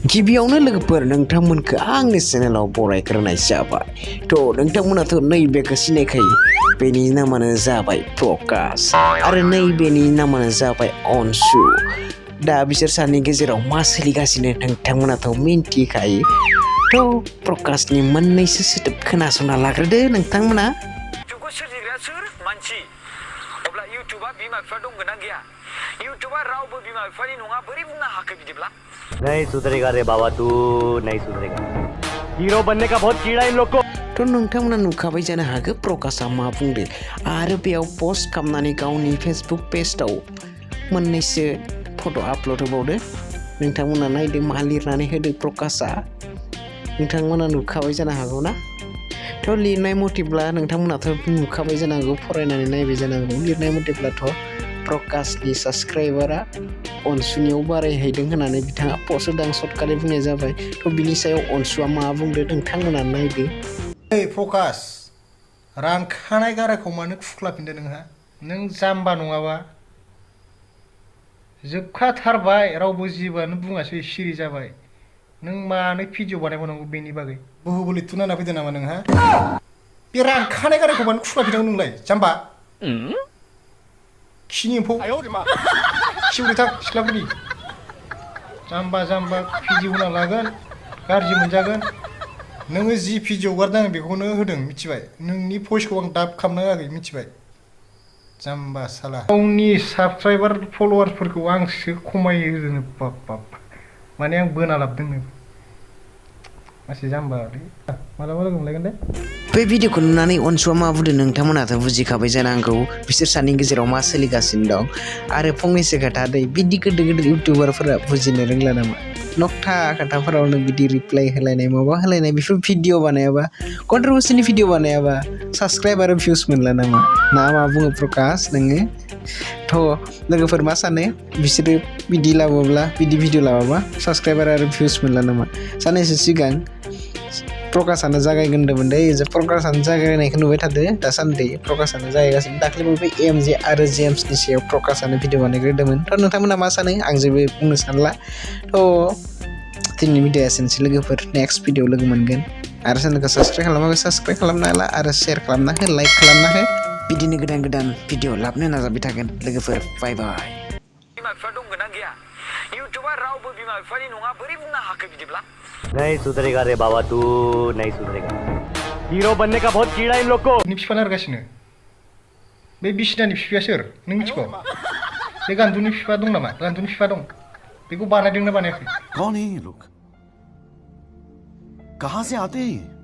गिबियावनो लोगोफोर नोंथांमोनखौ आंनि चेनेलाव बरायग्रोनाय जाबाय नोंथांमोनाथ' नैबेखौ सिनायखायो बेनि नामानो जाबाय प्रकाश आरो नैबेनि नामानो जाबाय अनसु दा बिसोर सानैनि गेजेराव मा सोलिगासिनो नोंथांमोनाथ' मिन्थिखायो प्रकाशनि मोननैसो सोदोब खोनासंना लाग्रोदो नोंथांमोना इउटुबखौ सोरजिग्राया सोर मानसि अब्ला इउटुबा बिमा बिफा दंगोन ना गैया इउटुबा रावबो बिमा बिफानि नङा बोरै बुंनो हाखो बिदिब्ला नहीं सुधरेगा रे बाबा तू नहीं सुधरेगा हीरो बनने का बहुत कीड़ा इन लोग को नोंथांमोना नुखाबाय जानो हागौ प्रकाशआ मा बुंदो आरो बेयाव पस्ट खालामनानै गावनि फेसबुक पेजआव मोननैसो फट' आपल'ड होबावदो नोंथांमोना नायदो मा लिरनानै होदो प्रकाशआ नोंथांमोना नुखाबाय जानो हागौ ना लिरनाय मथेब्ला नोंथांमोनाथ' नुखाबाय जानो हागौ फरायनानै नायबाय जानो हागौ लिरनाय मथेब्लाथ' प्रकाशनि साबस्क्राइबारा अनसुनियाव बारायहैदों होननानै बिथाङा पस्ट होदों सर्टकाटै बुंनाय जाबाय बिनि सायाव अनसुआ मा बुंदो नोंथांमोना नायदो ओइ प्रकाश रानखानाय गाराखौ मानो खुख्लाफिनदो नोंहा नों जाम्बा नङाबा जोबखाथारबाय रावबो जेबोआनो बुङासै सिरि जाबाय नों मानो भिडिअ बानायबावनांगौ बेनि बागै बहुबुलि थुनाना फैदो नामा नोंहा बे रानखानाय गाराखौ मानो खुख्लाफिनदों नोंलाय जाम्बा खिनि एम्फौ खिउरिथां सिख्लाफोरनि जाम्बा जाम्बा भिडिअ होना लागोन गाज्रि मोनजागोन नोङो जि भिडिअ हगारदों बेखौनो होदों मिथिबाय नोंनि भइसखौ आं दाब खालामना होआखै मिथिबाय जाम्बा साला गावनि साबस्क्राइबार फल'वार्सफोरखौ आंसो खमायहोनो बाब माने आं बोना लाबोदोंनो मासे जाम्बालै मालाबा लोगो मोनलायगोन दे बे भिडिअखौ नुनानै अनसुआ मा बुंदों नोंथांमोनाथ' बुजिखाबाय जानांगौ बिसोर सानैनि गेजेराव मा सोलिगासिनो दं आरो फंनैसो खोथा बिदि गिदिर गिदिर इउटुबारफोरा बुजिनो रोंला नामा नखथा खोथाफोरावनो बिदि रिप्लाइ होलायनाय माबा होलायनाय बेफोर भिडिअ बानायाबा कन्ट्रभार्सिनि भिडिअ बानायाबा साबस्क्राइब आरो भिउस मोनला नामा ना मा बुङो प्रकाश नोङो लोगोफोर मा सानो बिसोरो बिदि लाबोब्ला बिदि भिडिअ लाबोबा साबस्क्राइबार आरो भिउस मोनला नामा साननैसो सिगां प्रकाशआनो जागायगोनदोंमोन दे प्रकाशआनो जागायनायखौ नुबाय थादो दासान्दि प्रकाशआनो जागायगासिनो दाख्लैबो बे एमजे आरो जेम्सनि सायाव प्रकाशआनो भिडिअ बानायग्रोदोंमोन नोंथांमोना मा सानो आं जेबो बुंनो सानला दिनैनि भिडिअ एसेनोसै लोगोफोर नेक्स्ट भिडिअ लोगो मोनगोन आरो चेनेलखौ साबस्क्राइब खालामाखै साबस्क्राइब खालामना ला आरो शेयार खालामना हो लाइक खालामना हो बिदिनो गोदान गोदान भिडिअ लाबोनो नाजाबाय थागोन लोगोफोर बाय बाय बिमा बिफा दंगोन ना गैया इउटुबा रावबो बिमा बिफानि नङा बोरै बुंनो हाखो बिदिब्ला नहीं सुधरेगा रे बाबा तू नहीं सुधरेगा हीरो बनने का बहुत कीड़ा इन लोग को बिफा नारगासिनो बे बिसिनानि बिफाया सोर नों मिथिगौ बे गान्दुनि बिफा दं नामा गान्दुनि बिफा दं बेखौ बानायदोंना बानायाखै कौन है ये लोग कहां से आते हैं